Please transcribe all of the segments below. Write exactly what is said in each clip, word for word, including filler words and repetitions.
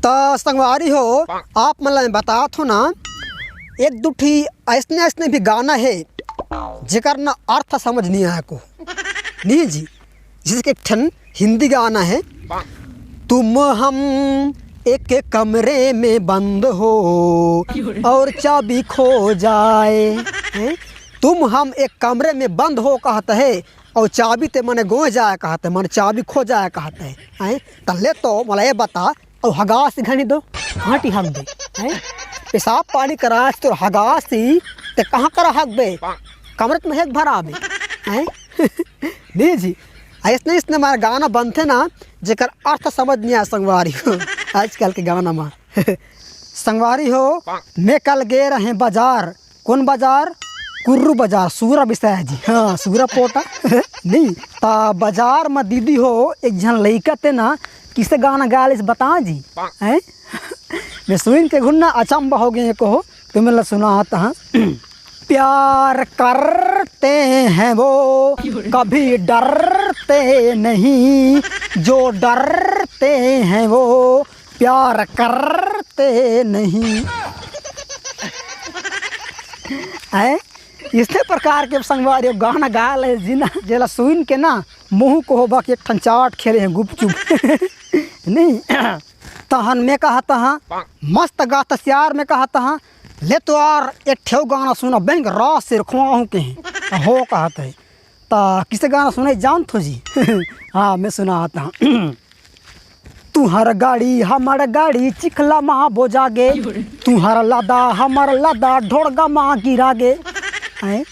त संगवारी हो, आप मन ला मैं बतात हो ना, एक दू ठी अइसने अइसने भी गाना हे जेकर ना अर्थ समझ नहीं आए को, नहीं जी। जैसे कि एक ठन हिंदी गाना हे, तुम हम एक कमरे में बंद हो और चाबी खो जाए, हैं? तुम हम एक कमरे में बंद हो कहत हे और चाबी ते मने गो जाए कहत हे, मने चाबी खो जाए कहत हे, हैं? त ले तो मोला ये बता, अउ हगासी घनी दो, हांटी हग दे, हैं? पेशाब पानी करा तोर हगासी, ते कहाँ करा हग बे? कमरे में हेक भरा बे, हैं? नहीं जी, अइसने अइसने मार गाना बनथे ना, जेकर अर्थ समझ नहीं आ संगवारी हो। आजकल के गाना मार संगवारी हो, मैं कल गे रहे बाजार। कौन बाजार? कुर्रू बाजार, सूरा बिसाया जी। हाँ, सूरा पोटा। नहीं, त बाजार में दीदी हो, एक झन लइका ते ना, किसे गाना गा लेस बता जी, हैं? मैं सुन के घुन्ना अचंबा हो गए कहो, तुम्हें ला सुनात हूँ। प्यार करते हैं वो, कभी डरते नहीं, जो डरते हैं वो प्यार करते नहीं। हैं? इसे प्रकार के संगवारी गाना गा ले जी ना, जेला सुन के ना मुंह को होबा के एक ठन चाट खेले हैं गुपचुप। नहीं, तहन मैं कहत हूँ, मस्त गात सियार, मैं कहत हूँ, ले तो यार एक ठेव गाना सुना, बैंक रास सिर खुआहूँ के हैं। हो कहत है, त किसे गाना सुने जानथो जी? हाँ, मैं सुनात हूँ। तुहर गाड़ी हमर गाड़ी चिखला मा बोजा गे, तुहर लदा हमर लदा ढोड़गा मा गिरा गे। हैं?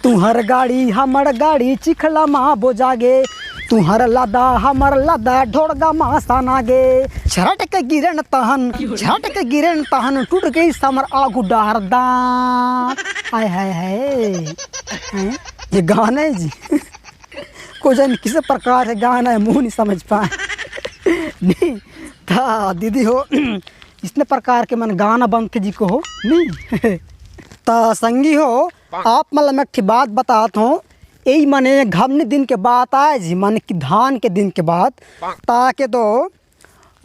तुहर गाड़ी हमर गाड़ी चिखला मा बोजा गे, तुहर लदा हमर लदा ढोड़गा मा साना गे। छरट के गिरन तहन, छरट के गिरन तहन टूट गई समर आगू डार दांत। हाय हाय हाय। हैं? ये गाना है जी। को जाने किस प्रकार के गाना है, मुंह नहीं समझ पाए। नहीं, त दीदी हो, इसने प्रकार के मन गाना बनथे जी को हो, नहीं। त संगी हो, आप मन ला मैं एक ठे बात बतात हूँ, यही मने घमनी दिन के बात आए जी, मने कि धान के दिन के बात, ताके दो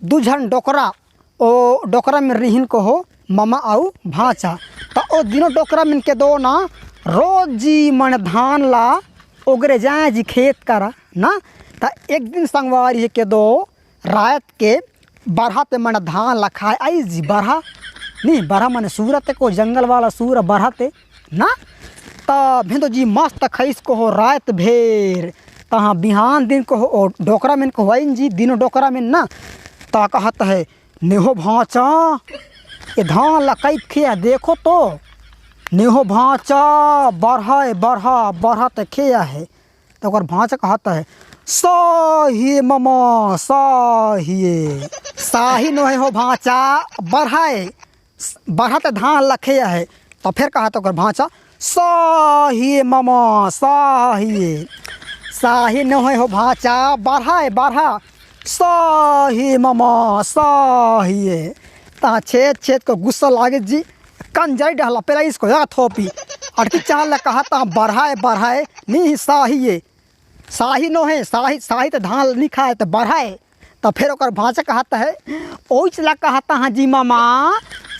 दू झन डोकरा, ओ डोकरा में रिहिन को हो ममा अउ भांचा। त ओ दिनों डोकरा मन के दो ना रोज जी मन धान ला ओगरे जाए जी खेत करा ना। त एक दिन संगवारी के दो रात के बरहा ते मन धान ला खाए आई जी। बरहा नहीं, बरहा मने सूरा ते को जंगल वाला सूरा बरहा ते ना। त भेंदो जी मस्त खइस को हो रात भेर। तहाँ बिहान दिन को हो, ओ डोकरा मन को हो आइन जी, दिनों डोकरा मन ना। त कहत है, नेहो भांचा, ये धान ला कइप खेया देखो तो। नेहो भांचा, बरहा ए, बरहा, बरहा ते खेया है। त ओकर भांचा कहत है, साही ममा, साही। साही नोहे हो भांचा, बरहा ए। बरहा ते धान ला खेया है। त फेर कहत ओकर भांचा, साही ममा, साही। साही नोहे हो भांचा, बरहा ए, बरहा। साही ममा, साही। तहाँ छेद छेद को गुस्सा लागे जी, कंजरी डहला पेला इसको या थोपी। अटकी चाल ला कहत, तहाँ बरहा ए, बरहा ए, नहीं साही ए। साही नोहे, साही, साही त धान नहीं खाए त बरहा ए। त फेर ओकर भांचा कहत है, ओइच ला कहत हाँ जी ममा,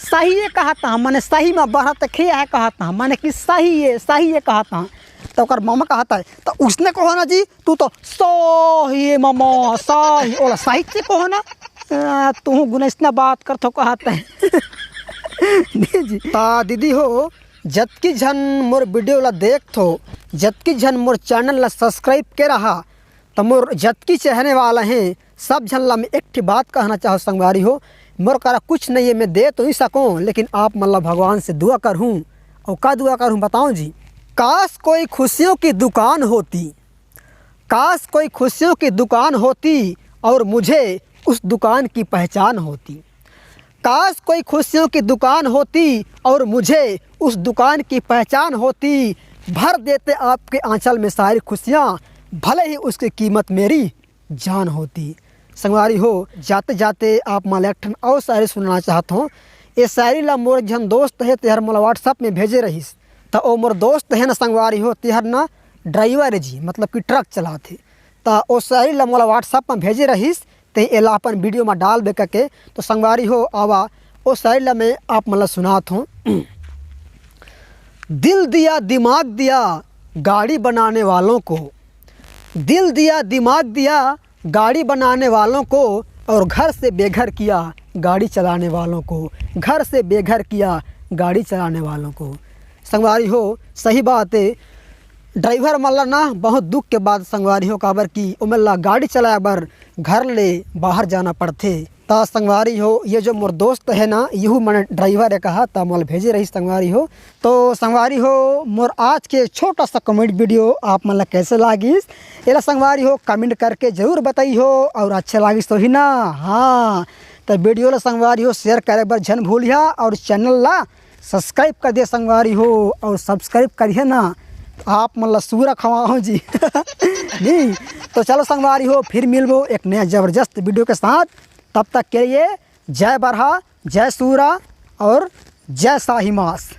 साही ए कहत हाँ, मने साही में बरहा ते खेया है कहत हाँ, मने कि साही ए, साही ए कहत हाँ। त ओकर ममा कहत है, त उसने कहो ना जी, तू तो साही ए ममा, साही, ओला साही से कहो ना। आ, तू गुना इसना बात करथो कहत है। नहीं जी। त दीदी हो, जतकी झन मोर video ला देखथो, जतकी झन मोर channel ला subscribe के रहा, त मोर जतकी चाहने वाला हैं, सब झन ला मैं एक ठे बात कहना चाहूँ संगवारी हो, मोर करा कुछ नहीं है, मैं दे तो नहीं सकूँ, लेकिन आप मन ला भगवान से दुआ करहूँ। और का दुआ करहूँ बताओ जी, काश कोई खुशियों की दुकान होती, काश कोई खुशियों की दुकान होती और मुझे उस दुकान की पहचान होती। काश कोई खुशियों की दुकान होती और मुझे उस दुकान की पहचान होती, भर देते आपके आंचल में सारी खुशियाँ, भले ही उसकी कीमत मेरी जान होती। संगवारी हो, जाते जाते आप मन ला एक ठन और शायरी सुनाना चाहत हों। ये शायरी ला मोर एक झन दोस्त हे, तेहर मोला WhatsApp में भेजे रहिस। त ओ मोर दोस्त हे ना संगवारी हो, तेहर ना driver हे जी, मतलब कि truck चलाथे। त ओ शायरी ला मोला WhatsApp में भेजे रहिस, एला अपन वीडियो में डालबे करके। तो संगवारी हो, आवा ओ शायरी ला मैं आप मन ला सुनात हूँ। दिल दिया दिमाग दिया गाड़ी बनाने वालों को, दिल दिया दिमाग दिया गाड़ी बनाने वालों को, और घर से बेघर किया गाड़ी चलाने वालों को, घर से बेघर किया गाड़ी चलाने वालों को। संगवारी हो, सही बात है, ड्राइवर मन ला ना बहुत दुख के बात संगवारी हो, काबर कि ओमन ला गाड़ी चलाए बर घर ले बाहर जाना पड़थे। त संगवारी हो, ये जो मोर दोस्त है ना, यहू मन ड्राइवर है कहा, त मोला भेजे रही संगवारी हो। तो संगवारी हो, मोर आज के छोटा सा कॉमेडी वीडियो आप मन ला कैसे लागिस, एला संगवारी हो कमेंट करके जरूर बताई हो, और अच्छा लागिस तो ही ना। हाँ, तो वीडियो ला संगवारी हो शेयर करे बर झन भूलिहा, और चैनल ला सब्सक्राइब कर दिया संगवारी हो, और सब्सक्राइब करिए ना, आप मन ला सूरा खवाओ जी। नहीं तो चलो संगवारी हो, फिर मिलबो एक नया जबरदस्त वीडियो के साथ। तब तक के लिए जय बरहा, जय सूरा और जय शाही मास।